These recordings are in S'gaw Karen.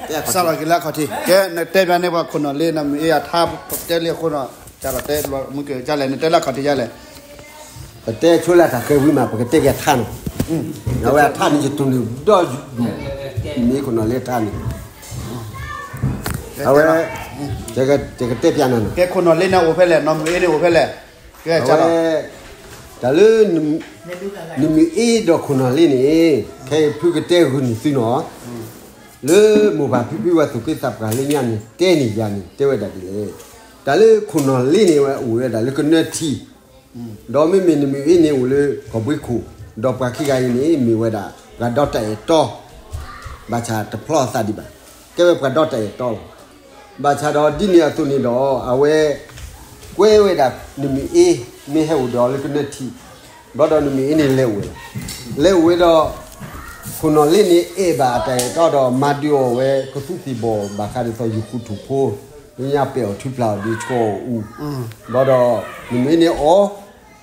စးလီၤက့ၤလၢအခီၣ်ထံး, ကဲ နတဲဘၣ်န့ၢ်ပှၤခိၣ်နီၣ်လ့ နမ့ၢ်အံၤအထါ တဲလံအဃိနီၤ, ကလီၤတဲ မုၢ်ကၢၢ်ကလဲၣ် နတဲလၢအခီၣ်ထံးယလဲၣ်. ပတဲဆိလၢတၢ်ဃဲၤဝံၤမး ပကတဲက့ၤအထါနီၤ. အဝဲအထါန့ၣ် ယတိၢ်န့ၢ်ဒီး မ့ၢ်ခိၣ်နီၣ်လ့အထါန့ၣ် အဝဲ ယကတဲပျးနၤနီၤ. ကဲခိၣ်နီၣ်လ့န့ၣ်အိၣ်ဖဲလဲၣ်, နီၢ်မုၢ်အ့န့ၣ်အိၣ်ဖဲလဲၣ်. ကဲ အဝဲ တၢ်လၢ နမ့ၢ်အ့ဒီးခိၣ်နီၣ်လ့န့ၣ် ခဲအံၤဖုကတဲဂုာ်န့ၢ်သုနီၤ, လၢမိၢ်ပၢ်ဖံဖုဝဲသူၣ်က့သးပှၢ်လၢညါန့ၣ် တဲန့ၢ်ယၤန့ၣ် တဲဝဲဒၣ်ဒ်လဲၣ်. တၢ်လၢခိၣ်နီၣ်လ့န့ၣ် ဝဲအိၣ်ဝဲဒၣ်လၢကနၢထံ, ဒီးမ့မ့ၢ်နမ့ၢ်အ့န့ၣ်အိၣ်လၢကီၢ်ဘှ့ခိၣ်, ဒီးပှၤခံဂၤအံၤန့ၣ် မ့ၢ်ဝဲဒၣ် ပှၤဒီတၢ်အဲၣ်တီ, ဘၣ်ဆၣ်တဖျီအသးဒံးဘၣ်, ကဲဝဲပှၤဒီတၢ်အဲၣ်တီလီၤ. ဘၣ်ဆၣ်ဒီးဒ်န့ၣ်အသိးန့ၣ်ဒီး အဝဲ ကွဲဝဲဒၣ်နမ့ၢ်အ့ မ့ၢ်ဟဲအိၣ်ဒီးလၢကနၢထံ, ဘျီဒီးနမ့ၢ်အ့န့ၣ်လဲၤအိၣ်ဝဲလီၤ. လဲၤအိၣ်ဝဲဒီး ခိၣ်နီၣ်လ့န့ၣ်အဲၣ်ဘၣ်အတၢ်အဲၣ်တီဒီး မၤဒုးအီၣ်ဝဲကသူသ့ၣ်ဘီၣ် ဘၣ်ဃးဒ်သိးယုၢ်ဃူထူၣ်ဖိ, လၢညါပဲာ်အီၤထုပျၢ်အီၤဒ်ဆီအီၤအူ, ဘျီဒီး နမ့ၢ်အ့န့ၣ်အီၣ်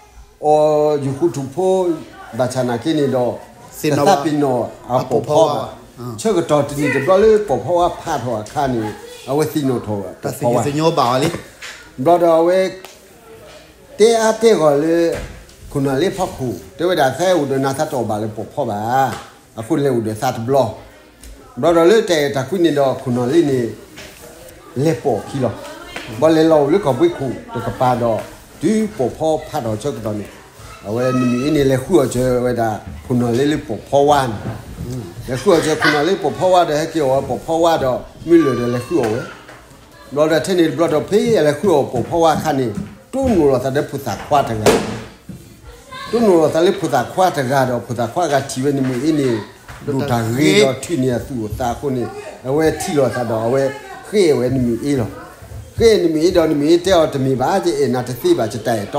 အီၣ်ယုၢ်ဃူထူၣ်ဖိ, ဘၣ်ဆၣ်နာ်က့န့ၣ်ဒီး တသးပ့ၤနီၣ်အပိာ်ဖီဘၣ်. ဆၢကတီၢ်တနံၣ်တဘျီလၢပိာ်ဖီဝါဖးထီၣ်အခါန့ၣ် အဝဲသ့ၣ်နီၣ်ထီၣ်ဝဲပိာ်ဖီဝါ, ဘျီဒီးအဝဲ တဲအါတဲဂီၢ်လၢ ခိၣ်နီၣ်လ့ဖီခိၣ် တဲဝဲဒၣ် သးအိၣ်ဒီးနၤသးတအီၣ်ဘၣ်လၢပိာ်ဖီဘၣ်, အဃိလဲၤအိၣ်ဒီးသးတဘျီ, ဘျီဒီးလၢတၢ်အဲၣ်တၢ်ကွံန့ၣ်ဒီး ခိၣ်နီၣ်လ့န့ၣ် လဲၤပိာ်အခံလီၤ. ဘျီလဲၤလီၤအိၣ်လၢကီၢ်ဘှ့ခိၣ်တကပၤဒီး တုၤပိာ်ဖီဖးထီၣ်ဆၢကတီၢ်န့ၣ် အဝဲနမ့ၢ်အ့န့ၣ် လဲၤဃုအီၣ်စၢၤဝဲဒၣ် ခိၣ်နီၣ်လ့လၢပိာ်ဖီဝါန့ၣ်, လဲၤဃုအီၣ်စၢၤခိၣ်နီၣ်လ့ပိာ်ဖီဝါဒီး ဟဲက့ၤအီၣ်ဝဲပိာ်ဖီဝါဒီး မုၢ်လၢာ်ဒီးလဲၤဃုအီၣ်ဝဲ ဘျီဒီးထဲန့ၣ်တဘျီဒီး ဖဲအလဲၤဃုအီၣ်ပိာ်ဖီဝါအခါန့ၣ် တိၢ်နီၣ်လီၤသးဒီးဖိသၣ်ခွါတဂၤ, တိၢ်နီၣ်လီၤသးလၢဖိသၣ်ခွါတဂၤဒီး ဖိသၣ်ခွါတဂၤထံၣ်ဝဲနမ့ၢ်အ့န့ၣ် ဒိၣ်တၢ်ဂ့ၤဒီးထုးန့ၢ်အသူၣ်အသးအဃိန့ၣ် အဝဲထံၣ်လီၤသးဒီး အဝဲဃ့အဲၣ်ဝဲနမ့ၢ်အ့လီၤ. ဃ့အဲၣ်နမ့ၢ်အ့ဒီး နမ့ၢ်အ့တဲအီၤ တမ့ၢ်ဘၣ် ယအဲၣ်နၤတသ့ဘၣ် ယ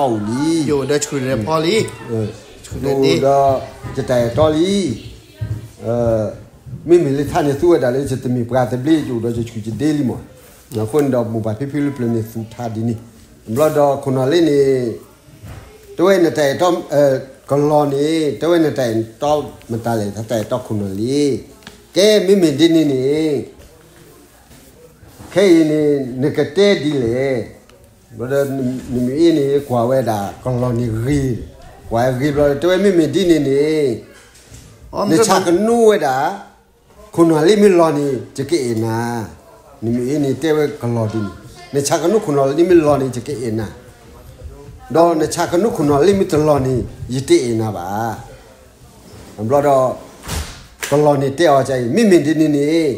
တၢ်အဲၣ်တီအိၣ်လံ, ယအိၣ်ဒီးယတၢ်အဲၣ်တီလံ. မ့မ့ၢ်လၢထါန့ၣ် သူဝဲဒၣ်လၢ ယတမ့ၢ်ပှၤသဘျ့ ယအိၣ်ဒီးယဆူၣ်ယဒ့လံမး. အဃိန့ၣ်ဒီး မိၢ်ပၢ်ဖံဖုလၢပျၢၤန့ၣ် သူၣ်ထါဒ်န့ၣ်, ဘျီဒီးခိၣ်နီၣ်လ့န့ၣ် တဲဝဲနတၢ်အဲၣ်တီ ကလီၤန့ၣ် တဲဝဲနတၢ်အဲၣ်တီမတၤလဲၣ် တၢ်အဲၣ်တီခိၣ်နီၣ်လ့, ကဲမ့မ့ၢ်ဒ်န့ၣ်န့ၣ် ခဲအံၤန့ၣ် နကတဲဒ်လဲၣ်. ဘျီဒီး နမ့ၢ်အ့န့ၣ် ကွၢ်ဝဲဒၣ်ကလီၤန့ၣ်ဂ့ၤ, ကွၢ်ဂ့ၤဘျီဒီး တဲဝဲမ့မ့ၢ်ဒ်န့ၣ်န့ၣ် နဆၣ်ကနိဝဲဒၣ် ခိၣ်နီၣ်လ့မ့ၢ်လီၤန့ၣ် ယကအဲၣ်နၤ. နမ့ၢ်အ့န့ၣ် တဲဝဲကလီၤဒ်န့ၣ် နဆၣ်ကနိခိၣ်နီၣ်လ့မ့ၢ်လီၤန့ၣ် ယကအဲၣ်နၤ, ဒီးနဆၣ်ကနိခိၣ်နီၣ်လ့မ့ၢ်တလီၤန့ၣ် ယတအဲၣ်နၤဘၣ်. ဘျီဒီး ကလီၤန့ၣ်တဲအီၤကအံၤ မ့မ့ၢ်ဒ်န့ၣ်န့ၣ် နက့ၤန့ၣ် မ့ၢ်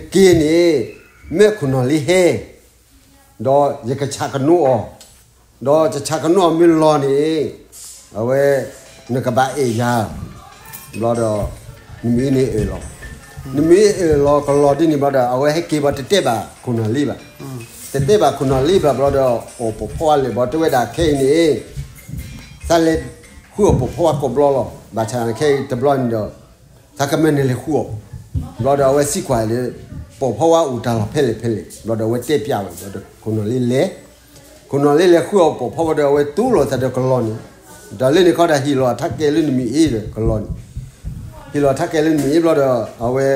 ခိၣ်နီၣ်လ့ဟဲ ဒီးယကဆၣ်ကနိအီၤ, ဒီးယဆၣ်ကနိအီၤမ့ၢ်လီၤန့ၣ် အဝဲ နကဘၣ်အဲၣ်ယၤ. ဘျီဒီး နမ့ၢ်အ့န့ၣ်အၢၣ်လီၤ, နမ့ၢ်အ့ၣ်လီၤကလီၤဒ်န့ၣ်ဘျီဒီး အဝဲဟဲက့ၤဘၣ်တတဲဘၣ်ခိၣ်နီၣ်လ့ဘၣ်, တတဲဘၣ်ခိၣ်နီၣ်လ့ဘၣ်ဘျီဒီး အီၣ်ပိာ်ဖီဝါလဲၣ်ဘျီ တဲဝဲဒၣ်ခဲအံၤန့ၣ် သးလဲၤဃုအီၣ်ပိာ်ဖီဝါကိးဘျီလီၤ. ဘၣ်ဆၣ်ခဲအံၤတဘျီန့ၣ်ဒီး သးကမၢနလဲၤဃုအီၣ်, ဘျီဒီးအဝဲစံးကွၢ်လၢ ပိာ်ဖီဝါအိၣ်တၢ်လီၢ်ဖဲလဲၣ်ဖဲလဲၣ်, ဘျီဒီးအဝဲတဲပျးဝဲဒီး ခိၣ်နီၣ်လ့လဲၤ, ခိၣ်နီၣ်လ့လဲၤဃုအီၣ်ပိာ်ဖီဝါဒီး အဝဲတူၢ်လိာ်သးဒီးကလီၤန့ၣ်, တၢ်လၢန့ၣ်ခီဒီး ဟ့ၣ်လီၤအထးကဲလၢနမ့ၢ်အ့ဒီးကလီၤန့ၣ်, ဟ့ၣ်လီၤအထးကဲလၢနမ့ၢ်အ့ဘျီဒီး အဝဲ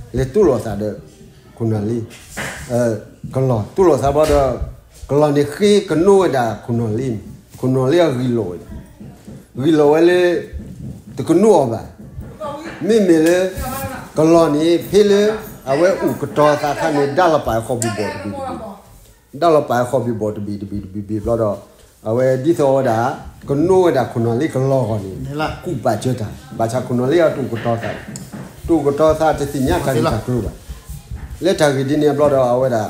လဲၤတူၢ်လိာ်သးဒီး ခိၣ်နီၣ်လ့, ကလီၤတူၢ်လိာ်သးဘျီဒီး ကလီၤန့ၣ်ဃ့ကနိဝဲဒၣ်ခိၣ်နီၣ်လ့န့ၣ်, ခိၣ်နီၣ်လ့အဂံၢ်လိာ်ဝဲ, ဂံၢ်လိာ်ဝဲလၢ တကနိအီၤဘၣ်. မ့မ့ၢ်လၢ ကလီၤန့ၣ် ဖဲလၢ အဝဲအိၣ်ကတီၤသးအခါန့ၣ် ဒါလီၤပာ်ဃီၣ်ဘံၣ်ဘီၣ်တဘ့ၣ်တဘ့ၣ်, ဒါလီၤပာ်ဃီၣ်ဘံၣ်ဘီၣ်တဘ့ၣ်တဘ့ၣ်တဘ့ၣ်ဘ့ၣ်ဘျီဒီး အဝဲဒ်သိးဝဲဒၣ် ကနိဝဲဒၣ်ခိၣ်နီၣ်လ့ကလီၤအဂီၢ်န့ၣ် ကူၣ်ပာ်စၢၤတၢ်, ဘၣ်ဆၣ်ခိၣ်နီၣ်လ့အတအိၣ်ကတီၤသး, တအိၣ်ကတီၤသးတသ့ၣ်ညါတၢ်ဂ့ၢ်တၢ်ကျိၤဘၣ်. လၢတၢ်ဂ့ၢ်ဒ်န့ၣ်ဘျီဒီး အဝဲဒၣ်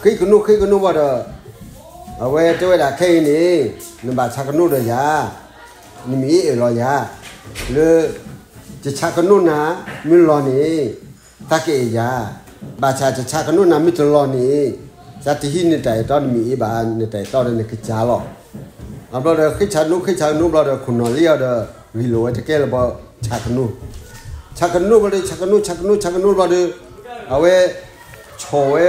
ဃ့ကနိဃ့ကနိဘျီဒီး အဝဲတဲဝဲဒၣ်ခဲအံၤန့ၣ် နဘၣ်ဆၣ်ကနိဒီးယၤ, နမ့ၢ်အ့ၣ်လီၤယၤ, လၢ ယဆၣ်ကနိနၤ မ့ၢ်လီၤန့ၣ် သးကအဲၣ်ယၤ, ဘၣ်ဆၣ်ယဆၣ်ကနိနၤမ့ၢ်တလီၤန့ၣ် သးတဟံးနတၢ်အဲၣ်တီ နမ့ၢ်အ့ၣ်ဘၣ် နတၢ်အဲၣ်တီဒီးနကစၢ်လီၤ. အဘျီဒီး ဃ့ဆၣ်ကနိဃ့ဆၣ်ကနိဘျီဒီး ခိၣ်နီၣ်လ့အီၤဒီး ဂံၢ်လိာ်ဝဲတကဲလၢၤဘၣ် ဆၣ်ကနိ, ဆၣ်ကနိဘျီဒီး ဆၣ်ကနိဆၣ်ကနိဆၣ်ကနိဘျီဒီး အဝဲ ဆီၣ်ဝဲ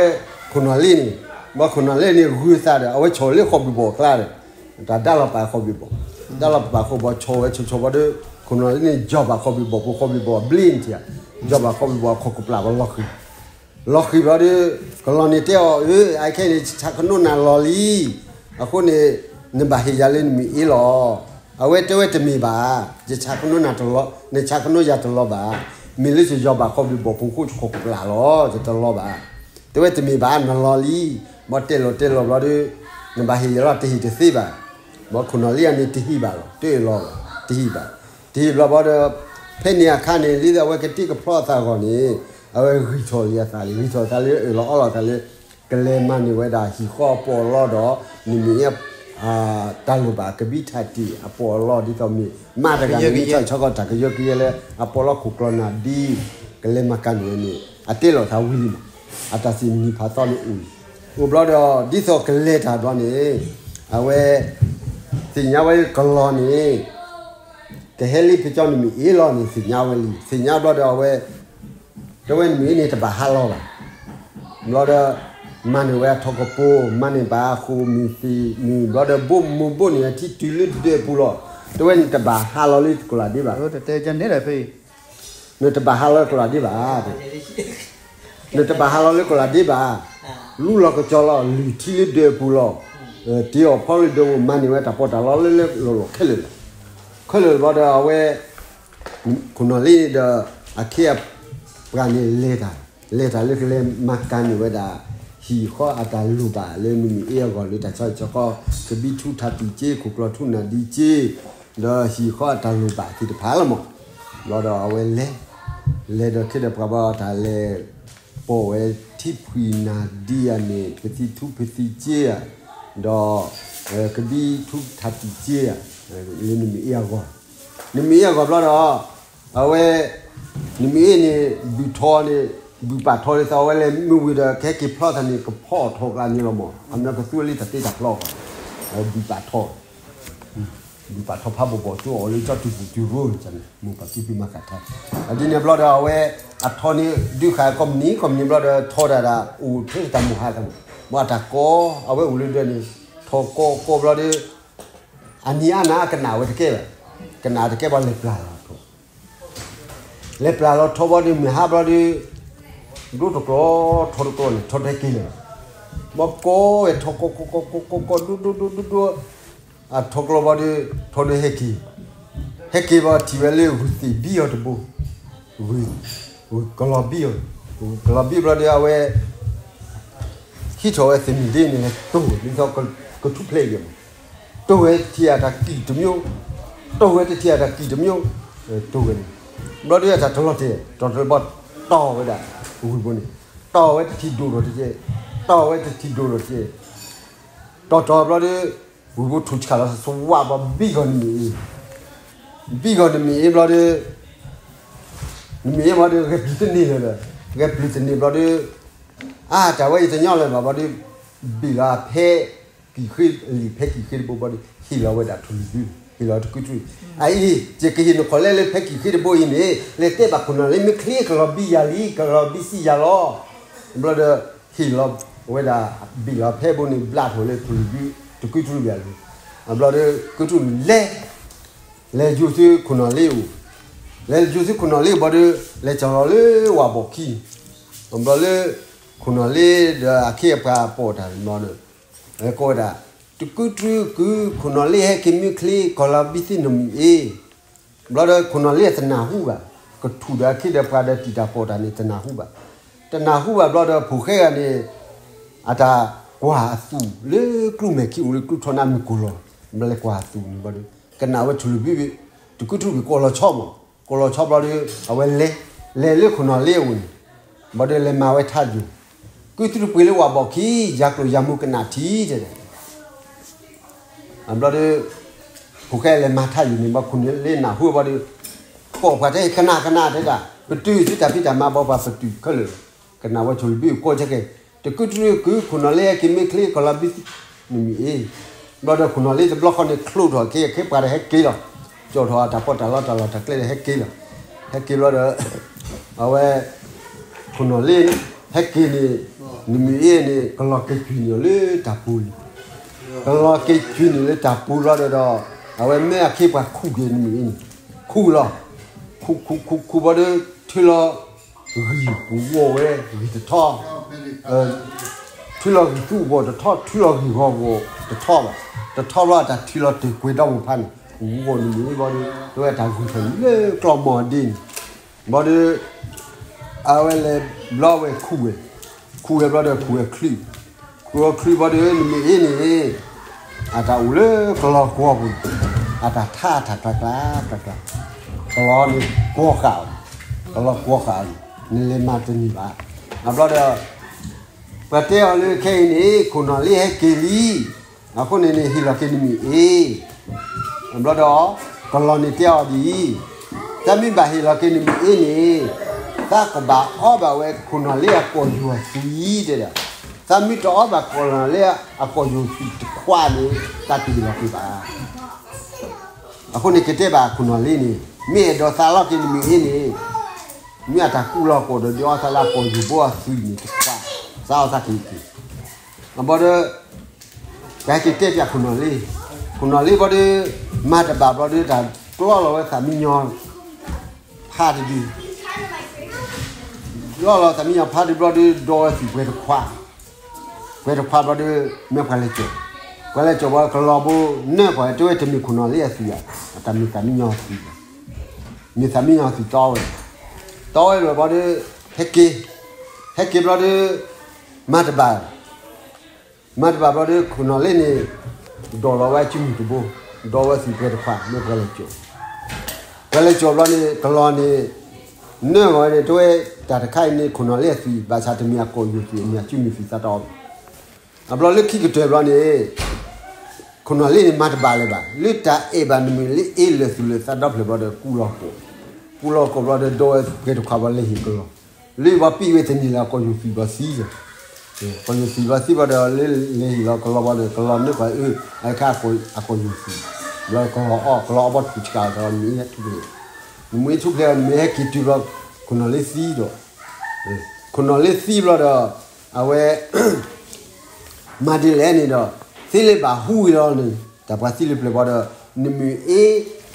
ခိၣ်နီၣ်လ့န့ၣ်, ဘၣ်ခိၣ်နီၣ်လ့န့ၣ်ဂုၤသးဒီး အဝဲဆီၣ်လၢဃီၣ်ဘံၣ်ဘီၣ်အကျါဒီး တၢ်ဒါလီၤပာ်ဃီၣ်ဘံၣ်ဘီၣ်, ဒါလီၤပာ်ဃီၣ်ဘံၣ်ဘီၣ် ဆီၣ်ဝဲဆီၣ်ဆီၣ်ဘျီဒီး ခိၣ်နီၣ်လ့န့ၣ် ယီၢ်ဘၣ်ဃီၣ်ဘံၣ်ဘီၣ် ပူၤဃီၣ်ဘံၣ်ဘီၣ်အဘျ့န့ၣ်ဧါ, ယီၢ်ဘၣ်ခီဘံဘီအခီၣ်ကပျၢ်ဝဲလီၤဃံၤ, လီၤဃံၤဘျီဒီး ကလီၤန့ၣ်တဲအီၤ, အၢ အခဲအံၤန့ၣ် ယဆးကနိနၤလီၤလံ, အဃိန့ၣ် နဘၣ်ဟ့ၣ်ယၤလၢနမ့ၢ်အ့လီၤ. အဝဲတဲဝဲတမ့ၢ်ဘၣ်, ယဆးကနိနၤတလီၤ, နဆးကနိယၤတလီၤဘၣ်. မ့ၢ်လၢယယီၢ်ဘၣ်ခီဘံဘီဖိဃိ ယခီၣ်ကပျၢ်လီၤ, ယတလီၤဘၣ်. တဲဝဲတမ့ၢ်ဘၣ်, နလီၤလံ. ဘၣ်တဲလီၤတဲလီၤဘျီဒီး နဘၣ်ဟ့ၣ်ယၤလီၤ, တဟ့ၣ်တသ့ဘၣ်. ဘၣ်ခိၣ်နီၣ်လ့အန့ၣ်တဟ့ၣ်ဘၣ်လီၤ, တအၢၣ်လီၤဘၣ်, တဟ့ၣ်ဘၣ်. တဟ့ၣ်ဘျီဘၣ်ဒီး ဖဲန့ၣ်အခါန့ၣ် လံဒီးအဝဲကတ့ၢ်ကဖျီအသးအဂီၢ်န့ၣ် အဝဲဂံၢ်ထီၣ်လံအသးလံ, ဂံၢ်ထီၣ်သးလံ အၢၣ်လီၤအီလီၤသးလၢ ကလဲၤမၤန့ၢ်ဝဲဒၣ်ဟံၣ်ဃီအပီးအလီဒီး နမ့ၢ်အ့ တၢ်လိၣ်ဘၣ်ကဘံထးတံၢ်အပီးအလီ ဒ်သိးမ့ၢ် မးတဂၤန့ၣ် မ့ၢ်ဆီၣ်ဆီကီၢ်တၢ်ကယၢကယဲလၢ အပီးလီခိၣ်ကျီနၢ်ဒ် ကလဲၤမၤကၤန့ၢ်ဝဲန့ၣ် အတဲလိာ်သးဝံၤလံမး. အတၢ်စံးနံၤဖးသီန့ၣ်အိၣ်လံ. အိၣ်ဘျီဒီး ဒ်သိးကလဲၤတၢ်ဘျီန့ၣ် အဝဲ သ့ၣ်ညါဝဲကလီၤန့ၣ် ကဟဲလံဖဲကၠီနမ့ၢ်အ့လီၤန့ၣ် သ့ၣ်ညါဝဲလံ. သ့ၣ်ညါဘျီဒီးအဝဲ တဲဝဲနမ့ၢ်အ့န့ၣ်တဘၣ်ဟးလီၤဘၣ်. ဘျီဒီး မၤန့ၢ်ဝဲအထီကပီၤ, မၤန့ၢ်ဘၣ်အဃိမုၢ်သ့ၣ်မုၢ်ဘျီဒီး ဘိၣ်မူဘိၣ်န့ၢ်အထံတုၤလၢဒၢးပူၤလီၤ. တဲဝဲနတဘၣ်ဟးလီၤလၢကလၤဒ့ဘၣ်. နတဘၣ်ဟးလီၤလၢကလၤဒ့ဘၣ်. နတဘၣ်ဟးလီၤလၢကလၤဒ့ဘၣ်. လူလီၤကစီလီၤ လုၢ်ထံလၢဒၢးပူၤလီၤ. တ့အီၣ်ဖီလၢဒၢးပူၤ မၤန့ၢ်ဝဲတၢ်ပီးတၢ်လီလၢလၢလီၢ်လီၢ်ခဲလၢာ်လီၤ. ခဲလၢာ်ဘျီဒီးအဝဲ ခိၣ်နီၣ်လ့ဒီး အခ့အပှၤန့ၣ်လဲၤတၢ်, လဲၤတၢ်လၢကလဲၤမၤကၤန့ၢ်ဝဲဒၣ် ဟံၣ်ဃီအတၢ်လိၣ်ဘၣ်လၢနမ့ၢ်အ့အဂီၢ်လၢတၢ်ဆီဟံၣ်ဆီဃီ, ကဘံထူထးတံၢ်က့ ခိၣ်ကျီထူနၢ်ဒံက့ ဒီးဟံၣ်ဃီအတၢ်လိၣ်ဘၣ်သ့ၣ်တဖၣ်လီၤမး. ဘျီဒီးအဝဲလဲၤ, လဲၤဒီးခ့ဒီးပှၤဘၣ်တၢ်လဲၤ ပိာ်ဝဲထံဖှံနၢ်ဒံယၤန့ၣ် ပသံထူပသံက့ဧါ, ဒီး ကဘံထူထးတံၢ်က့ဧါ, လၢနမ့ၢ်အ့အဂီၢ်, နမ့ၢ်အ့အဂီၢ်ဘျီဒီး အဝဲ နမ့ၢ်အ့န့ၣ် ဘုၣ်ထီန့ၣ် ဘုၣ်ပာ်ထီဒ်သိးအဝဲလဲၤမုာ်ဝံၤဒီး ကဟဲက့ၤဖျီသးန့ၣ် ကဖီအီၣ်ထီၣ်ကျါန့ၣ်လီၤမး. အမ့ၢ်ကသူဝဲလံတၢ်တ့တၢ်ဖျီအဂီၢ်, ဘုၣ်ပာ်ထီ ဘုၣ်ပာ်ထီဖးဘီၣ်ဘီၣ် ကၠိအီၤလၢကၠီတုၤပူၤတုၤရိန့ၣ်န့ၣ် မိၢ်ပၢ်ကံဖုမၤဃးထါ, အဒ်န့ၣ်ဘျီဒီးအဝဲ အထီန့ၣ် ဒုးဃာ်ကိးမုၢ်နံၤကိးမုၢ်နံၤဘျီဒီး ထီဒၣ်ဒၣ် အိၣ်ထဲတၢ်မိၢ်ဟါတၢ်မိၢ်, ဘၣ်တၢ်ကိး အဝဲအိၣ်လၢဒၢးန့ၣ် ထီကိးကိးဘျီဒီး အနံၤအါနၤအကနၣ်ဝဲတကဲဘၣ်, ကနၣ်တကဲဘၣ် လဲၤပျၢ်လီၤထီ လဲၤပျၢ်လီၤထီဘျီဒီး မုၢ်ဟါဘျီဒီး ဒိတကျိၤထီတကျိၤန့ၣ် ထီတဟဲက့ၤလၢၤဘၣ်. ဘၣ်ကိးဝဲထီကိးကိးကိးကိးကိးကိးဒိဒိဒိဒိဒိ အထီကျိဘျီဒီး ထီဒီးဟဲက့ၤ, ဟဲက့ၤဘျီထံၣ်ဝဲလၢဂုၢ်သ့ၣ်ဘံအီၤတဘိ, ဂုၢ် ကလီၤဘံအီၤ, ကလီၤဘံဘျီဒီးအဝဲ ဟံးထီၣ်ဝဲသ့ၣ်မုၢ်ဒ့န့ၣ် တိၢ်ဝဲဒ်သိးကထူၣ်ဖျဲးက့ၤမး, တိၢ်ဝဲတထံၣ်အတၢ်ကံၣ်တမံၤ, တိၢ်ဝဲတထံၣ်အတၢ်ကံၣ်တမံၤ, တိၢ်ဝဲန့ၣ်, ဘျီဒီးအတၢ်တလီၤတဲာ် တလီၤတဲာ်ဘၣ်, တီၢ်ဝဲဒၣ် ဝံၤဘိန့ၣ်, တီၢ်ဝဲတထံၣ်ဒိၣ်ဒီးတကဲ, တီၢ်ဝဲတထံၣ်ဒိၣ်ဒီးတကဲ, တီၢ်တီၢ်ဘျီဒီး ဝံၤဘိထူၣ်ဆးလီၤစဝးဘၣ် ဘံၣ်ဂီၤနမ့ၢ်အ့ ဘံၣ်ဂီၤနမ့ၢ်အ့ဘျီဒီး နမ့ၢ်အ့ဘျီဒီး ဂဲၤပျုၢ်တန့ၢ်လၢၤဒီး ဂဲၤပျုၢ်တန့ၢ်ဘျီဒီး အါ တၢ်ဝဲအံၤတညီလၢၤဘၣ်ဘျီဒီး ဘ့ၣ်လီၤဖဲကံၣ်ဃ့လံာ် ဖဲကံၣ်ဃ့တဘိဘျီဒီး ဟ့ၣ်လီၤဝဲဒၣ်ထူၣ်လုၢ်ဘု ဟ့ၣ်လီၤတကုထူၣ်, အအံၤ ယကဟ့ၣ်နခီၣ်လဲလၢဖဲကံၣ်ဃ့တဘိအံၤန့ၣ် လဲၤတဲဘၣ်ခိၣ်နီၣ်လ့ မ့ၢ်ချ့ကလီၤဘံယၤလံ ကလီၤဘံစံယၤလီၤ. ဘျီဒီး ဟ့ၣ်လီၤဝဲဒၣ် ဘ့ၣ်လီၤဖဲဘိန့ၣ် ဘျးထီၣ်လၢထူၣ်လုၢ်ဘု တကုထူၣ်ဘၣ်လံ. အဘျီဒီး ကုထူၣ်လဲၤ လဲၤယိၤသုခိၣ်နီၣ်လ့အိၣ်, လဲၤယိၤသုခိၣ်နီၣ်လ့ဘျီဒီး လဲၤကၠီၤလီၤလၢဝၣ်ဘီၣ်ခံ, ဘျီလၢ ခိၣ်နီၣ်လ့ဒီးအခ့အပှၤပိာ်တၢ်ဘျီဒီး ကိးဝဲဒၣ် တကုတြူကု ခိၣ်နီၣ်လ့ဟဲက့ၤမ့ၢ်ချ့ ကီၤလီၤဘံသ့နမ့ၢ်အ့ ဘျီဒီးခိၣ်နီၣ်လ့အတနၢ်ဟူဘၣ်, ကထူၣ်ဒီးအခ့ဒီးပှၤဒီးတံာ်တၢ်ပိာ်တၢ်န့ၣ် တနၢ်ဟူဘၣ်, တနၢ်ဟူဘၣ်ဘျီဒီး ဖိၣ်ဃဲဂၤန့ၣ် အတၢ်ကွၢ်အသူၣ်လၢကျူမဲာ်ခံအိၣ်လၢကျူထီနါမုၢ်ကိၢ်လီၤ, ဘျီလဲၤကွၢ်အသူၣ်န့ၣ်ဘျီဒီး ကနၣ်ဝဲထူၣ်လုၢ်ဘု တကုထူၣ်ဘံ ကိးလီၤဆီမး, ကိးလီၤဆီဘျီဒီး အဝဲလဲၤ လဲၤလၢခိၣ်နီၣ်လ့အအိၣ်န့ၣ်, ဘျီဒီးလဲၤမၤဝဲထါယိၤ ကုတြူပှ့ၤလၢဝၣ်ဘီၣ်ခံ ယၤကျိၤယၤမူကနၣ်ထံတဲဒၣ် အဘျီဒီး ဖိၣ်ဃဲလဲၤမၤထါယိၤန့ၣ် ဘၣ်ခိၣ်နီၣ်လ့နၢ်ဟူဘျီဒီး ကိးပှၤတဲကနၣ်ကနၣ်တဲဒၣ် ပတုာ်သုတၢ်ဖံးတၢ်မၤဘၣ်ပှၤပတုာ်ခဲလၢာ်, ကနၣ်ဝဲထူၣ်လုၢ်ဘုကိးဆၢက့ၤ တကုတြူကု ခိၣ်နီၣ်လ့ဟဲက့ၤမ့ၢ်ချ့ ကီၤလီၤဘံသ့နမ့ၢ်အ့, ဘျီဒီးခိၣ်နီၣ်လ့တဘျီဃီန့ၣ် ချိးထီၣ်အခ့အခ့ပှၤဒီးဟဲက့ၤလီၤ, ကၠီၣ်ထီၣ်အတၢ်ပီးတၢ်လီတၢ်လီၢ်တၢ်ကျဲဒီးဟဲက့ၤလီၤ, ဟဲက့ၤဘျီဒီး အဝဲ ခိၣ်နီၣ်လ့ ဟဲက့ၤန့ၣ် နမ့ၢ်အ့န့ၣ် ကလီၤက့ၤကွံာ်န့ၢ်လၢတၢ်ပူၤလံ, ကလီၤက့ၤကွံာ်န့ၢ်လၢတၢ်ပူၤဘျီဒီး အဝဲမ့ၢ်အခ့ပှၤခူၣ်က့ၤနမ့ၢ်အ့န့ၣ် ခူၣ်လီၤ, ခူၣ်ခူၣ်ခူၣ်ခူၣ်ဘျီဒီး ထုးလီၤ ဂံၢ်ဂီၢ်ဝဲဂံၢ်တထီၣ်, ထုးလီၤဂံၢ်သူၣ်ဂီၢ်တထီၣ် ထုးလီၤဂံၢ်ဂီၢ်ဂီၢ်တထီၣ်ဘၣ်, တထီၣ်ဘျီအတၢ်ထုးလီၤတ့ၢ်ကွဲၤဒီမိၢ်ဖါန့ၣ် ဂီၢ်န့ၣ်မ့ၢ်ဘျီဒီး တဝဲတၢ်ဂုၢ်ထီၣ်လၢကျီၢ်မီၢ်ဒ့န့ၣ် ဘျီဒီး အဝဲလဲၤဘျီဝဲခူၣ်ဝဲ, ခူၣ်ဝဲဘျီဒီးခူၣ်ဝဲချုး, ခူၣ်ဝဲချုးဘျီဒီး နမ့ၢ်အ့ၣ်န့ၣ် အတၢ်အိၣ်လၢကလီၤကွီၢ်ပူၤ, အတၢ်ထါအတၢ်ကျါကျါကျါကျါ, ကလီၤန့ၣ်ကွီၢ်ဃာ်အီၤ, ကလီၤကွီၢ်ဃာ်အီၤန့ၣ် နလဲၤမၤတန့ၢ်ဘၣ်. အဘျီဒီး ပှၤတဲအီၤလၢခဲအံၤန့ၣ် ခိၣ်နီၣ်လ့ဟဲက့ၤလံ, အဃိန့ၣ်န့ၣ် ဟ့ၣ်လီၤက့ၤနမ့ၢ်အ့ၣ် ဘျီဒီး ကလီၤန့ၣ်တဲအီၤဒ်အံၤ, သးမ့ၢ်ဘၣ်ဟ့ၣ်လီၤက့ၤနမ့ၢ်အ့ၣ်န့ၣ် သးကဘၣ်အီဘၣ်ဝဲခိၣ်နီၣ်လ့အကိာ်ယူၢ်အသွံၣ်တဲဒၣ်, သးမ့ၢ်တအီဘၣ်ခိၣ်နီၣ်လ့အကိာ်ယူၢ်သွံၣ်တခွးန့ၣ် သးတဟ့ၣ်လီၤက့ၤဘၣ်. အဃိန့ၣ်ကတဲဘၣ်ခိၣ်နီၣ်လ့န့ၣ် မ့ၢ်အဲၣ်ဒိးသးလီၤက့ၤနမ့ၢ်အ့ၣ်န့ၣ် မ့ၢ်အတၢ်ကူၣ်လီၤကိာ်ဒီး ဒုးအီသးလၢအကိာ်ယူၢ်ဘိအသွံၣ်န့ၣ်တခွး, သးအီသးက့ၤက့ၤ အဘျီဒီး ပဟဲက့ၤတဲပၠးခိၣ်နီၣ်လ့, ခိၣ်နီၣ်လ့ဘျီဒီး မၤတဘၣ်ဘျီဒီး တၢ်ကျီလီၤဝဲသးမံညီ ဖးတဒု, ကျီလီၤသးမံညီဖးတဒုဘျီဒီး ဒီဝဲသွံၣ်ပှဲၤတခွး, ပှဲၤတခွးဘျီဒီး မ့ၢ်ပှၤလဲၤစိာ်, ပှၤလဲၤစိာ်ဘျီကလီၤဘိ နၢၣ်ကွၢ်တဲဝဲတမ့ၢ်ခိၣ်နီၣ်လ့အသွံၣ်ဧါ, အတၢ်မ့ၢ်သးမံညီသွံၣ်, မ့ၢ်သးမံညီသွံၣ်တီဝဲ, တီဝဲဘျီဘျီဒီး ဟဲက့ၤ, ဟဲက့ၤဘျီဒီး မၤတဘၣ် မၤတဘၣ်ဘျီဒီး ခိၣ်နီၣ်လ့န့ၣ် ဒိးလီၤဝဲအစုမုၢ်တဘိ, ဒီဝဲသွံၣ်ပှဲၤတခွး မ့ၢ်ပှၤလဲၤစိာ်, ပှၤလဲၤစိာ်ဘျီန့ၣ် ကလီၤန့ၣ် နၢၣ်ဂီၤန့ၣ် တဝဲတၢ်တခါအံၤန့ၣ် ခိၣ်နီၣ်လ့အသွံၣ် ဘၣ်ဆၣ်တမ့ၢ်အကိာ်ယူၢ်သွံၣ် အမ့ၢ်အစုမုၢ်သွံၣ်သးတီအီၤ, အဘျီလၢခံကတၢၢ်ဘျီန့ၣ် ခိၣ်နီၣ်လ့န့ၣ် မၤတဘၣ်လၢၤဘၣ်, လၢတၢ်အဲၣ်ဘၣ်နမ့ၢ်လၢအ့ၣ်လၢာ်သူၣ်လၢာ်သးဒီဖျၢၣ်ဘျီဒီး ကူၣ်လီၤကိာ်, ကူၣ်လီၤကိာ်ဘျီဒီး ဒီဝဲပှဲၤတခွးဘျီလဲၤဟ့ၣ်ကလီၤ, လၢဘၣ်ပံၣ်ဝဲတန့ၢ်လၢအကိာ်ယူၢ်သွံၣ်ဘျီသံလီၤ, ကိာ်ယူၢ်သွံၣ်ဘျီသံဘျီဒီး လၢလဲၤဟ့ၣ်လီၤကလီၤဘျီဒီး ကလီၤနၢၣ်ကွၢ်အၢ အခဲအကိာ်ယူၢ်သွံၣ်, ဘျီကလီၤအီၣ် ကလီၤအီၣ်ဘီထူၣ်ဆှးဒီး နမ့ၢ်ထူၣ်ဖျဲး, နမ့ၢ်ထူၣ်ဖျဲး နမ့ၢ်ဟဲက့ၤတုၤဘျီ ခိၣ်နီၣ်လ့သံဒီး, ခိၣ်နီၣ်လ့သံဘျီဒီး အဝဲ မၤဒ်လဲၣ်န့ၣ်ဒီး သ့လၢဘၣ်ဟူဝံၤလီၤန့ၣ် တၢ်ပှၤသံလၢပျၢၤဘျီဒီး နမ့ၢ်အ့ၣ်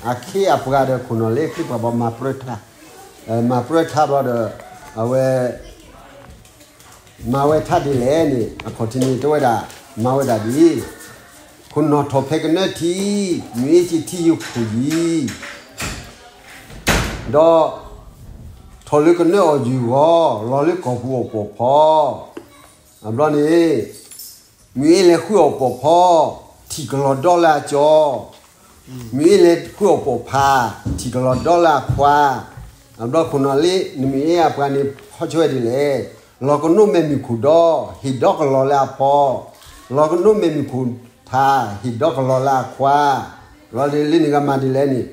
အခ့အပှၤဒီးခိၣ်နီၣ်လ့ခ့ပှၤဘၣ်မၤပြၢထါ, မၤပြၢထါဘျီဒီး အဝဲ မၤဝဲထါဒ်လဲၣ်န့ၣ် အခီၣ်ထံးန့ၣ် တဲဝဲဒၣ် မၤဝဲဒၣ်ဒ်အံၤ, ခိၣ်နီၣ်ထီၣ်ဖဲကနၢထံး မ့ၢ်အ့ၣ်က့ၤထံယိာ်ခိၣ်ယံၤ ဒီး ထီၣ်လၢကနၢအီၣ်ယုၢ်ဂီၤ လီၤလၢကီၢ်ပူၤအီၣ်ပိာ်ဖီ, အဘျီန့ၣ် မ့ၢ်အ့ၣ်လဲၤဃုအီၣ်ပိာ်ဖီ, ထံၣ်ကလီၤဒီလၢအကၠီ, မ့ၢ်အ့ၣ်လဲၤဃုအီၣ်ပိာ်ဖး, ထံၣ်ကလီၤဒီလၢအခွါ, အဘျီခိၣ်နီၣ်လ့ နမ့ၢ်အ့ၣ်အပှၤန့ၣ် ဟီဆၢဝဲဒ်လဲၣ်, လီၤကနိးမဲာ်မုၢ်ခိၣ်ဒီ, ဟ့ၣ်ဒီကလီၤလၢအဖီ, လီၤကနိးမဲာ်မုၢ်ခိၣ်ထး, ဟ့ၣ်ဒီကလီၤလၢအခွါ, လီၤလၢန့ၣ်ဂ့ၤမၤဒ်လဲၣ်န့ၣ်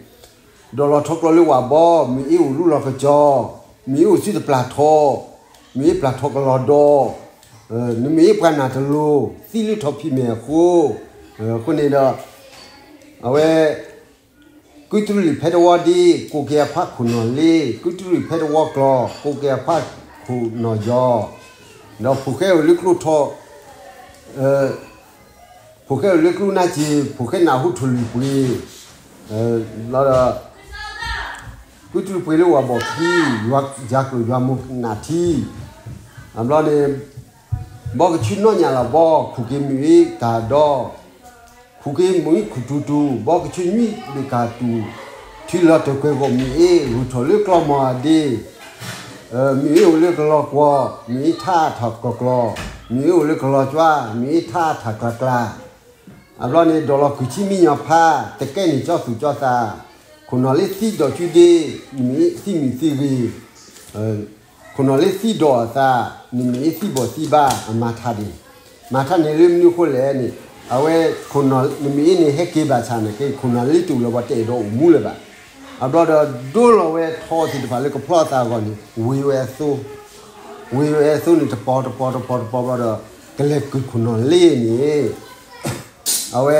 ဒိးလီၤထီကျိလၢဝၣ်ဘီ, မ့ၢ်အ့ၣ်အိၣ်လူလီၤကစီၤ, မ့ၢ်အ့ၣ်အိၣ်ဆူတပျၢ်ထီ, မ့ၢ်အ့ၣ်ပျၢ်ထီကလီၤဒီ, နမ့ၢ်အ့ၣ်ပှၤနၢ်တလိၤ, သံလၢထီၣ်ဖံးမဲာ်အဃိ, အဃိန့ၣ်ဒီး အဝဲ ကုတရံးဖဲတဝီဒ့, ကိးက့ၤအခွါခိၣ်နီၣ်လ့, ကုတရံးဖဲတဝီကျီ, ကိးက့ၤအခွါခိၣ်နီၣ်ယီၤ, ဒီးဖိၣ်ဃဲအိၣ်လၢကျိထီၣ် ဖိၣ်ဃဲအိၣ်လၢကျိနါစ့ၤ, ဖိၣ်ဃဲနၢ်ဟူထိၣ်လွံၢ်ပှ့ၤ, ဘျီဒီး ကုတရံးပှ့ၤလၢဝၣ်ဘီၣ်ခံ, ယၤကျိာ်ယွၤမိၢ်နၢ်ထံ, အဘျီန့ၣ် ဘီကဆူနီၣ်ညၣ်လီၤဘီ, ခူၣ်က့ၤမုၢ်အ့ၣ်ကၢ်ဒီ, ခူၣ်က့ၤမုၢ်အ့ၣ်ခူၣ်တူာ်တူာ်, ဘီကဆူညွံးဘ့ၣ်ကၢ်တူာ်, ထံလီၤတၢၢ်ကွဲၤဂီၢ်မုၢ်အ့ၣ်, ဂုၢ်ထီၣ်လၢကျီမီၢ်အဒ့, မုၢ်အ့ၣ်အိၣ်လၢကလီၤကွီၢ်, မုၢ်အ့ၣ်ထါထီၣ်ကီၢ်ကျီၤ, မုၢ်အ့ၣ်အိၣ်လၢကလီၤကၠွါ, မုၢ်အ့ၣ်ထါထီၣ်ကျါကျါ, အဘျီန့ၣ် ဒိးလီၤကုၢ်ဆံမံညီၤဖး, တကဲန့ၣ်ကၠီသူၣ်ကၠီသး, ခိၣ်နီၣ်လ့သံဒီးကုဒ့, နမ့ၢ်အ့ၣ်သံမုၢ်သံဂ့ၤ, ခိၣ်နီၣ်လ့သံဒီးအသး, နမ့ၢ်အ့ၣ်သံဘီၣ်သံဘါ, အမၤထါဒ့ၣ်, မၤထါန့ၣ်လၢမနုၤအဃိလဲၣ်န့ၣ်, အဝဲ နမ့ၢ်အ့ၣ်န့ၣ်ဟဲက့ၤဘၣ်ဆၣ်န့ၣ်က့ ခိၣ်နီၣ်လ့တအိၣ်လၢၤဘၣ် တအဲၣ်ဒိးအိၣ်မူလၢၤဘၣ်. အဘျီဒီး ဒိလီၤဝဲထီသ့ၣ်တဖၣ်လၢကဖျီအသးအဂီၢ်န့ၣ် ဝ့ၤဝဲအသိ, ဝ့ၤဝဲအသိန့ၣ် တပီၤတပီၤတပီၤတပီၤဘျီဒီး ကလဲၤကုၢ်ခိၣ်နီၣ်လ့န့ၣ် အဝဲ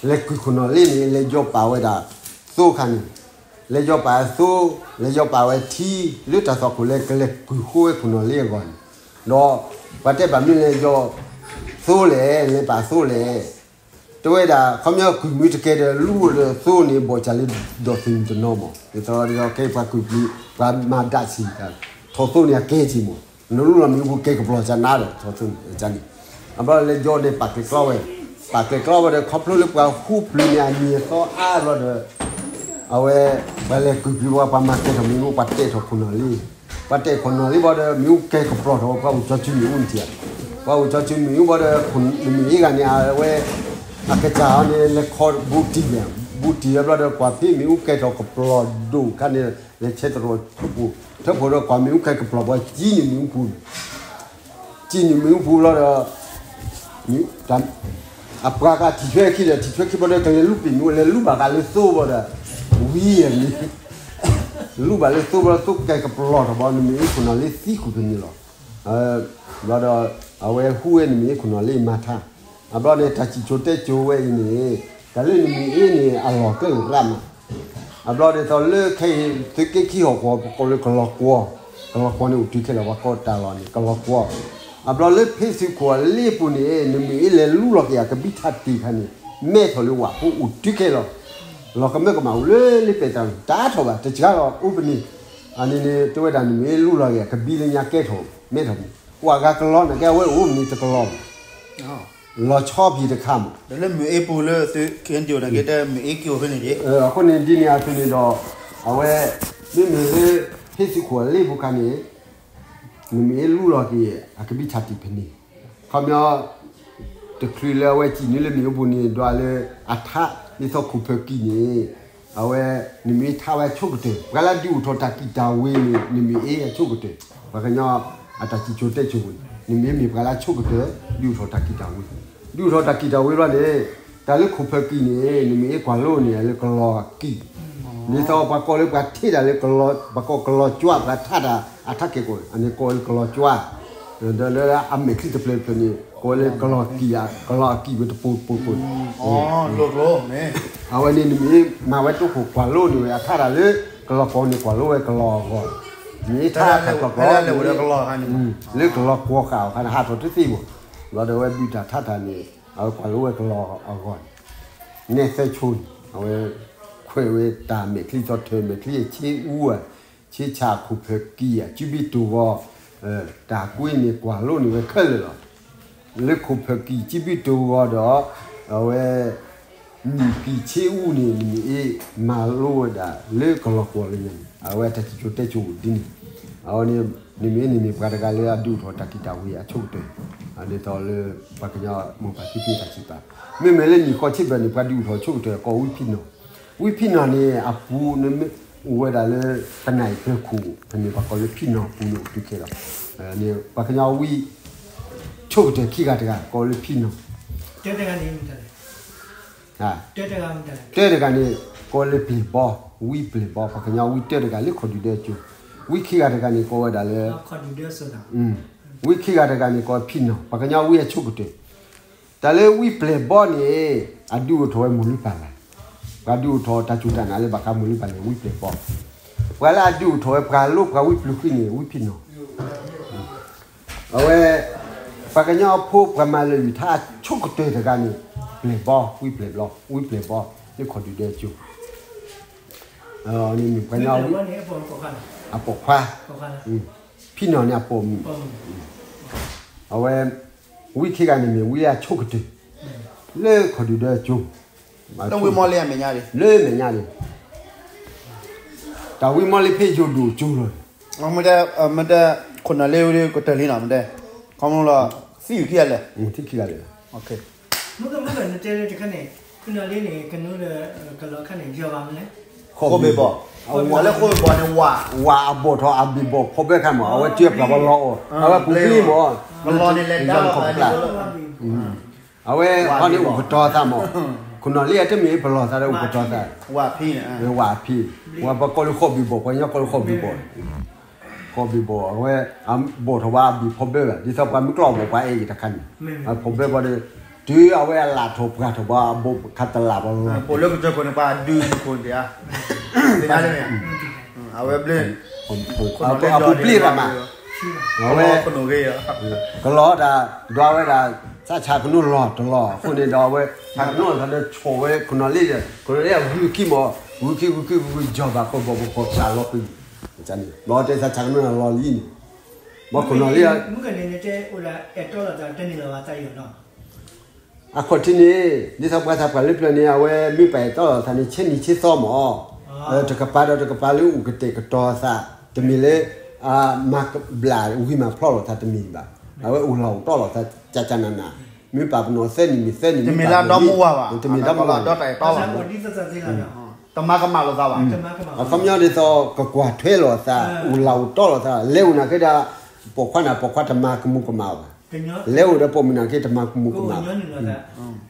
လဲၤကုၢ်ခိၣ်နီၣ်လ့န့ၣ် လဲၤယီၤပာ်ဝဲဒၣ်သိခါန့ၣ်, လဲၤယီၤပာ်အသိ, လဲၤယီၤပာ်ဝဲထံ, လၢတၢ်သွၣ်ခိၣ်လဲၤကလဲၤကုၢ်ဃိဝဲခိၣ်နီၣ်လ့အဂီၢ်န့ၣ်, ဒီးပှၤတဲဘၣ်မနုၤလဲၤယီၤသိလဲၣ်, လဲၤပာ်သိလဲၣ်, တဲဝဲဒၣ် ခီပညီကုၢ်မုၢ်တကဲဒီး လူအိၣ်ဒီးသိန့ၣ် ဘီၣ်စၢ်လၢဒီးသုးမုၢ်တနီၤမး, ဒ်သိးဒီးကဲပှၤကုၢ်ပျံၤ ပှၤမၤဒၣ်ဆံးတၢ်, ထီ ထီၣ်သိန့ၣ်အကဲက့ၤမး, နလူလီၤမ့ၣ်အူပူၤကဲကပျီၤကနါဒီး ထီၣ်သိန့ၣ်, အဘျီလဲၤယီၤန့ၣ် ပာ်ကျဲၤကျီဝဲ, ပာ်ကျဲၤကျီဝဲဒီး ခီဖျိလၢပှၤဟူပျုၤန့ၣ် အနံၤအသီအါဘျီဒီး အဝဲ ပှၤလဲၤကွံာ်ပျုၤဝဲ ပှၤမၤကဲထီၣ်မ့ၣ်အူ ပှၤတဲထီၣ်ခိၣ်နီၣ်လ့, ပှၤတဲခိၣ်နီၣ်လ့ဘၣ်ဒီး မ့ၣ်အူကဲကပျီၤထီၣ်ဝဲ ပှၤအိၣ်ကၠီစုမ့ၣ်အူန့ၣ်ဧါ, ပှၤအိၣ်ကၠီစုမ့ၣ်အူဘၣ်ဒီး နမ့ၣ်အူဂၤန့ၣ် အဝဲ အကစၢ်အီၤန့ၣ် လဲၤခီဘူးတံၢ်, ဘူးတံၢ်အဘျီဒီး ကွၢ်ဖဲမ့ၣ်အူကဲထီၣ်ကပျီၤဒိၣ်ခါန့ၣ် လဲၤဆဲးတရီၣ်ထၢပူၤ, ထၢပူၤဒီးကွၢ်မ့ၣ်အူကဲကပျီၤ ပှၤကံန့ၣ်မ့ၣ်အူပူၤန့ၣ် ကံန့ၣ်မ့ၣ်အူပူၤလီၤဒီး အပှၤကထံၣ်ထွဲခံဒီး ထံၣ်ထွဲခံဘျီဒီး ကလဲၤလူပံာ်မ့ၣ်အူ လဲၤလူဘၣ်ဃးလၢသိဘျီဒီး ဝံၤန့ၣ် လူဘၣ်လၢသိဘျီ သိကဲကပျီၤထီၣ်ဘၣ် နမ့ၣ်အူခိၣ်နီၣ်လ့သံဃုာ်ဖဲန့ၣ်လီၤ. ဘျီဒီး အဝဲဟူဝဲနမ့ၣ်အူခိၣ်နီၣ်လ့မၤထါ, အဘျီန့ၣ် တၢ်စံၣ်စိၤတဲစိၤဝဲအံၤန့ၣ် တၢ်လၢနမ့ၣ်အူန့ၣ် အလီၢ်ကျဲအိၣ်ရၣ်မး အဘျီဒ်သိးလၢခဲအံၤ သုးက့ခံဟီၣ်ကဝီၤ ပကိးလၢကလီၤကွီၤ, ကလီၤကွီၤန့ၣ်အိၣ်တုၤခဲလၢာ် ပှၤကိးတၢ်လီၢ်န့ၣ် ကလီၤကွီၤ, အဘျီလၢဖဲသုးခိၣ်အလ့ပူၤန့ၣ် နမ့ၢ်အ့လဲၤလူလီၤက့ၤအကဘံထးတံၢ်ခါန့ၣ် မဲထီၣ်လၢဝၣ်ဖိအိၣ်တုၤခဲလၢာ်, လီၤကမၢကမၣ်အိၣ်လၢလ့ပဲာ်တၢ် တၢ်ထီၣ်ဘၣ် တစှၤလီၤအိၣ်ပနံၤ, အန့ၣ်န့ၣ် တဲဝဲဒၣ်နမ့ၢ်အ့လူလီၤက့ၤအကဘံလၢညါကဲထီၣ် မဲထီၣ်န့ၣ် ကွၢ်ဂၤကလီၤန့ၣ်ကဲအဝဲအိၣ်မနုၤတကလီၤဘၣ် လီၤဆီဖံးတခါမး, လၢမ့ၢ်အ့ပူၤလၢသုး ခ့ၣ်အဲၣ်ယူၣ် န့ၣ်က့ တမ့ၢ်အ့က့ၤအိၣ်ဖဲန့ၣ်က့, အဃိန့ၣ်ဒ်န့ၣ်အသိးန့ၣ်ဒီး အဝဲ မ့မ့ၢ်လၢ ဟ့ၣ်သုးခိၣ်အလ့ပူၤခါန့ၣ် နမ့ၢ်အ့လူလီၤက့ၤ အကဘံထးတံၢ်ဖဲန့ၣ်, ခီပညီ တချုးလၢအဝဲစံၣ်နုာ်လၢမ့ၣ်အူပူၤန့ၣ် ဒွးလၢအထး ဒ်သိးခိၣ်ဖၢၣ်ကံၢ်န့ၣ် အဝဲ နမ့ၢ်အ့ထးဝဲအဆိကတၢၢ် ပှၤလၢအဒုးအိၣ်ထီၣ်တၢ်ကံၢ်တၢ်ဝ့ၤန့ၣ် နမ့ၢ်အ့အဆိကတၢၢ်, ပှၤကညီ အတၢ်စံၣ်စိၤတဲစိၤပူၤန့ၣ် နမ့ၢ်မ့ၢ်ပှၤလၢအဆိကတၢၢ် ဒုးအိၣ်ထီၣ်တၢ်ကံၢ်တၢ်ဝ့ၤ, ဒုးအိၣ်ထီၣ်တၢ်ကံၢ်တၢ်ဝ့ၤဘျီန့ၣ် တၢ်လၢခိၣ်ဖၢၣ်ကံၢ်န့ၣ် နမ့ၢ်အ့ကွၢ်လိန့ၣ် လၢကလီၤကံၢ်, ဒ်သိးပှၤကိးလၢပှၤထ့တၢ်လၢ ပှၤကိးကလီၤကွၢ် ပှၤထးတၢ် အထးကဲၣ်ကိး အန့ၣ်ကိးလၢကလီၤကွၢ်, ဒီးလၢအမဲာ်ချံတဖျၢၣ်တဖျၢၣ်န့ၣ် ကိးလၢကလီၤကံၢ် ကလီၤအကံၢ်ဝဲတပူၤပူၤပူၤ, အဝဲန့ၣ်နမ့ၢ်မၤဝဲတိခိၣ်ကွၢ်လိန့ၣ်ဝဲ အထးတၢ်လၢ ကလီၤကိးန့ၣ် ကွၢ်လိဝဲကလီၤအဂီၢ်, မ့ၢ်ထးတၢ်ကွၢ်ကိး လၢကလီၤကွၢ်ဃာ်န့ၣ် ဟးထီၣ်တသ့ဘၣ်, ဘျီဒီးအဝဲဘုၣ်တၢ်ထးတၢ်န့ၣ် အဝဲကွၢ်လိဝဲကလီၤအဂီၢ်န့ၣ် နဲၣ်သၢဆိန့ၣ် အဝဲ ခွဲးဝဲတၢ်မဲာ်ချံသီထၢၣ်မဲာ်ချံအဆ့အူဧါ, ဆ့ဆၣ်ခိၣ်ဖၢၣ်ကံၢ်ဧါ စုဘံၣ်တိၢ်ဂီၤ, တၢ်ကွ့န့ၣ်ကွၢ်လိန့ၢ်ဝဲခဲလၢာ်လီၤ. လၢခိၣ်ဖၢၣ်ကံၢ်စုဘံၣ်တိၢ်ဂီၤဒီး အဝဲ မုၢ်ကံၢ်ဆ့အူန့ၣ် နမ့ၢ်အ့မၤလိဝဲဒၣ်လၢကလီၤကွီၢ်လၢညါန့ၣ် အဝဲတၢ်စံၣ်စိၤတဲစိၤဒ်န့ၣ်, အဝဲန့ၣ် နမ့ၢ်န့ၣ်မ့ၢ်ပှၤတဂၤလၢအဒုးအိၣ်ထီၣ်တၢ်ကံၢ်တၢ်ဝ့ၤအဆိကတၢၢ်, ဒ်သိးလၢပှၤကညီမိၢ်ပၢ်ဖံဖုတၢ်စံးပာ်, မ့မ့ၢ်လၢနံၣ်ဃီဆံဘျဲၣ်န့ၣ် ပှၤဒုးအိၣ်ထီၣ်ဆိကတၢၢ်ကိးဝံဖံၣ်နီၣ်, ဝံဖံၣ်နီၣ်န့ၣ် အပူၤန့ၣ် အိၣ်ဝဲဒၣ်လၢ တနၣ်အံၤကျဲခိၣ် ဖဲန့ၣ် ပှၤကိးလၢဖံၣ်နီၣ်ပူၤန့ၣ်အိၣ်တုၤခဲလၢာ်, န့ၣ် ပှၤကညီဝံ ဆိကတၢၢ်ခံဂၤတဂၤ ကိးလၢဖံၣ်နီၣ်, တၢတဂၤန့ၣ် ကိးလၢပျဲၢ်ဘီ, ဝံပျဲၢ်ဘီ, ပှၤကညီဝံတၢတဂၤလၢခီၣ်ဒုၣ်ဒၢကၠိ, ဝံခံဂၤတဂၤန့ၣ် ကိးဝဲဒၣ်လၢ ဝံခံဂၤတဂၤန့ၣ် ကိးဖံၣ်နီၣ်, ပှၤကညီဝံအဆိကတၢၢ်, တၢ်လၢဝံပျဲၢ်ဘီန့ၣ် အဒုးအိၣ်ထီၣ်ဝဲမိၢ်လုၢ်ပၢ်လၢ်, ပှၤဒုးအိၣ်ထီၣ်တၢ်စူၢ်တၢ်နာ်လၢဘၣ်ဃးမိၢ်လုၢ်ပၢ်လၢ် ဝံပျဲၢ်ဘီ, ပှၤလၢအဒုးအိၣ်ထီၣ်ဝဲပှၤလိပှၤဝံပျုၤဃံန့ၣ် ဝံဖံၣ်နီၣ် အဝဲ ပှၤကညီဖိပှၤမၤလၢာ်ယုၢ်ထါအဆိကတၢၢ်တဂၤန့ၣ် ပျဲၢ်ဘီ, ဝံပျဲၢ်ဘီ, ဝံပျဲၢ်ဘီ, လၢခီၣ်ဒုၣ်ဒၢကၠိ, န့ၣ်မ့ၢ်ပှၤကညီ အပိာ်ခွါ, ဖံၣ်နီၣ်န့ၣ်အပိာ်မုၣ်, အဝဲ ဝံခံဂၤန့ၣ်မ့ၢ် ဝံအဆိကတၢၢ် လၢခီၣ်ဒုၣ်ဒၢကၠိ, လၢမဲာ်ညါန့ၣ်, တၢ်ဝံမီလ့ဖဲယိၤဒိၣ်ကၠိလီၤ, မ့ၢ်တဲ ခိၣ်နၢ်လ့ဝဲကတၢၢ်လံနီၤ မ့ၢ်တဲ, ခီဖျိလီၤ သံဝံၤခံဂၤလဲၣ်, သံခံဂၤလဲၣ်, မ့ၢ်တဲလၢတခါန့ၣ် ခိၣ်နၢ်လ့န့ၣ် ကနုာ်လၢကလီၤခါန့ၣ် ယၢၤဘၣ်မနုၤလဲၣ်, ဃိးဘ့ၣ်ဘီၣ်, လၢဃိးဘ့ၣ်ဘီၣ်န့ၣ် ဝၤအဘီၣ်ထီၣ်အဘ့ၣ်ဘီၣ်ဖီဘၢခါမး အဝဲတ့ပျၢ်ဘီလီၤအီၤ အဝဲပူၤပျံၤမး, ကလီၤန့ၣ်လဲၤဒါလီၤ အဝဲဟီန့ၣ်အိၣ်ကတီၤသးမး, ခိၣ်နၢ်လ့အတမ့ၢ်ပလီၢ်သးဒီးအိၣ်ကတီၤသး, ဝၤဖံး, ဝၤပကိးလၢဃိးဘ့ၣ်ဘီၣ် ပှၤကညီကိးလၢဃိးဘ့ၣ်ဘီၣ်, ဃိးဘ့ၣ်ဘီၣ် အဝဲ ဘီၣ်ထီၣ်ဘၣ်အဘ့ၣ်ဖီဘၢဘၣ် ဒ်သိးပှၤမုၢ်ကျီၢ်ဘီၣ်ပှၤအဲၣ်ယတခါန့ၣ်, ဖီဘၢဘီၣ်ဒီး တုၤအဝဲအလၣ်ထီၣ်ပှၢ်ထီၣ်ဘီၣ်အဘီၣ်ခါတလၣ်ဘီၣ်လီၤ, ပိာ်လၢကစၢၢ်ခိၣ်န့ၣ်ပှၤဒုးခိၣ်န့ၣ်, အဝဲဘျ့ အပူၤပျံၤတၢ်မး, အဝဲ ကလီၤတၢ် ဒွးဝဲဒၣ် သးဆးကနိလီၢ်တလီၢ် အဃိန့ၣ်ဒီးအဝဲ ဆးကနိလီၢ်ဒီးဆိၣ်ဝဲခိၣ်နၢ်လ့ဒီး ခိၣ်နၢ်လ့ဂုာ်ခံမး, ဂုာ်ခံဂုာ်ခံဂုာ်ဂုာ် ယီၢ်ဘၣ်ခိၣ်ဘီၣ်ဘီၣ်ခိၣ်ကျးလီၤပံၤ ဘျီတဲသးဆးကနီၣ်နၤလီၤလံန့ၣ်, ဘီခိၣ်နီၣ်လံ, မုၣ်ကနီၤန့ၣ်တဲအိၣ်ဒၣ်အဲၣ်တီလီၤသးတန့ၢ်လၢၤဘၣ်သးအံၤနီၤ, အခီၣ်ထံးန့ၣ် ဒ်သိးပှၤသးပှၢ်လၢပျၢၤန့ၣ် အဝဲမ့ၢ်ပာ်အဲၣ်တီလီၤသးန့ၣ် ဆဲနံၤဆဲသီမး, တကပၤဒီးတကပၤလၢအိၣ်ကတဲာ်ကတီၤသး, တမ့ၢ်လၢ မၤဘျးဝံၤမၤဖျီလိာ်သးတမ့ၢ်ဘၣ်, အဝဲအိၣ်လီၤအိၣ်တီလီၤသး ကကနန, မ့ၢ်ပာ်ပနီၣ်သၢနံၤမ့ၢ်သၢနံၤ တမ့ၢ်လၢအဒီမါဝၤဘၣ်, တမ့ၢ်ဒီမါဝၤဘၣ်, တမၤကမၣ်လိာ်သးဘၣ်, အခီပညီဒ်သိးကကွၢ်ထွဲလိာ်သး အိၣ်လီၤအိၣ်တီလိာ်သး လဲၤအိၣ်နာ်က့ဒီး ပိာ်ခွါန့ၣ် ပိာ်ခွါတမၤကမူၤကမၣ်ဘၣ်, လဲၤအိၣ်ဒီးပိာ်မုၣ်နာ်က့တမၤကမူၤကမၣ်,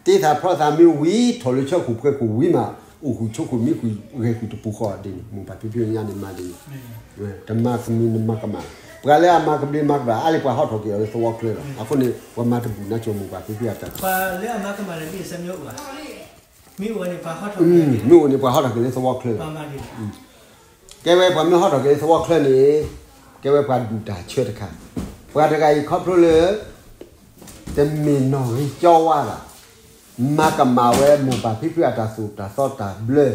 တ့သးဖျီသးမ့ၢ်ဝံၤထီၣ်လၢဆၢဃုာ်ပှဲၤဃုာ်ဝံၤမး, အိၣ်ဃုာ်ဆိးဃုာ်မံဃုာ်ဂဲၤဃုာ်တပူၤဃီဒ်န့ၣ် မိၢ်ပၢ်ဖံဖုညါန့ၣ်မၤဒ်န့ၣ်, တမၤကမံၤနမၤကမၣ်, ပှၤလၢအမၤကဘျံးမၤကဘျၣ် အါလၢပှၤဟီၣ်ထီၣ်က့ၤအီၤလၢသဝီချၢလီၤ. အဃိန့ၣ် ပှၤမၤတဘူၣ်နါစိၤမိၢ်ပၢ်ဖံဖုအတၢ် မ့ၢ်အိၣ်န့ၣ်ပှၤဟီၣ်ထီၣ်က့ၤလၢသဝီချၢလီၤ. ကဲဝဲပှၤမ့ၢ်ဟီၣ်ထီၣ်က့ၤလၢသဝီချၢန့ၣ် ကဲဝဲပှၤဒူၣ်တၢ်ဆၢတခါ, ပှၤတဂၤအံၤခီဖျိလၢ တမ့ၢ်နီၣ်ဂံၢ်ကၠီဝါဘၣ်, မၤကမၣ်ဝဲမိၢ်ပၢ်ဖံဖုအတၢ်သိၣ်တၢ်သီတၢ်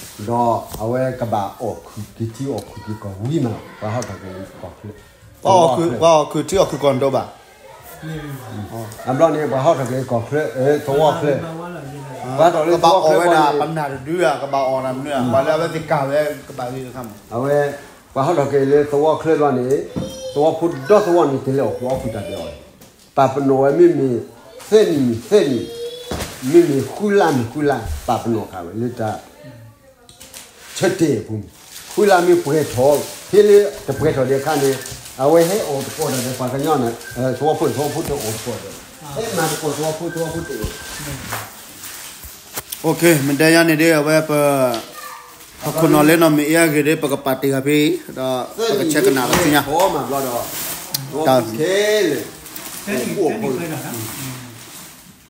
ဘျၢ, ဒီးအဝဲကဘၣ်အီၣ်ခုၣ်က့ၤထံအီၣ်ခုၣ်က့ၤကီၢ်ဝံၤမး ပှၤဟီၣ်ထီၣ်က့ၤလၢကီၢ်ချၢ, ပှၤအီၣ်ခုၣ်ထံအီၣ်ခုၣ်ကီၢ်ဒိၣ်ဘၣ်, အဘျီန့ၣ် ပှၤဟီၣ်ထီၣ်က့ၤလၢကီၢ်ချၢ သဝီချၢ, ပှၤဟီၣ်ထီၣ်က့ၤလၢသဝီချၢဘၣ်န့ၣ် ပနၢ်တဒုဧါ ကဘၣ်အီၣ်နၤမနုၤဧါ ပှၤလၢအဝဲသ့ၣ်ကၤဝဲကဘၣ်ဂ့ၤတခါမး, အဝဲ ပှၤဟီၣ်ထီၣ်က့ၤလၢသဝီချၢဘျီန့ၣ် သဝီဖိဒီသဝီန့ၣ် တလဲၤအီၣ်ကျီအီၣ်ခုၣ်တၢ်ဒဲးအီၤ, ပာ်ပနီၣ်ဝဲမ့မ့ၢ်သၢနံၤမ့ၢ်သၢနံၤ, မ့မ့ၢ်ဃုလါမ့ၢ်ဃုလါ ပာ်ပနီၣ်ဃာ်ဝဲလၢတၢ် ဆၢတဲာ်အပူၤန့ၣ်, ဃုလါမ့ၢ်ပှဲၤထီၣ် ဖဲလၢတပှဲၤထီၣ်ဒံးအခါန့ၣ် အဝဲဟဲအီၣ်တကိးတၢ်ဒီးပှၤကညီန့ၣ်, သဝီဖိန့ၣ် သဝီဖိတအီၣ်တကိးဒီး, ဟဲမၤတကိးသဝီဖိ သဝီဖိတအီၣ်, မ့ၢ်ဒ်န့ၣ်ဒီး အဝဲပ ပခိၣ်နီၣ်လၢနီၢ်မ့ၢ်အ့အဂ့ၢ်ဒီး ပကပာ်တ့ၢ်ဃာ်ဖဲအံၤ ဒီးပကဆဲးကနၣ်လီၤဆူညါ, တၢ်ခဲလၢာ်, အိၣ်ဖှိၣ်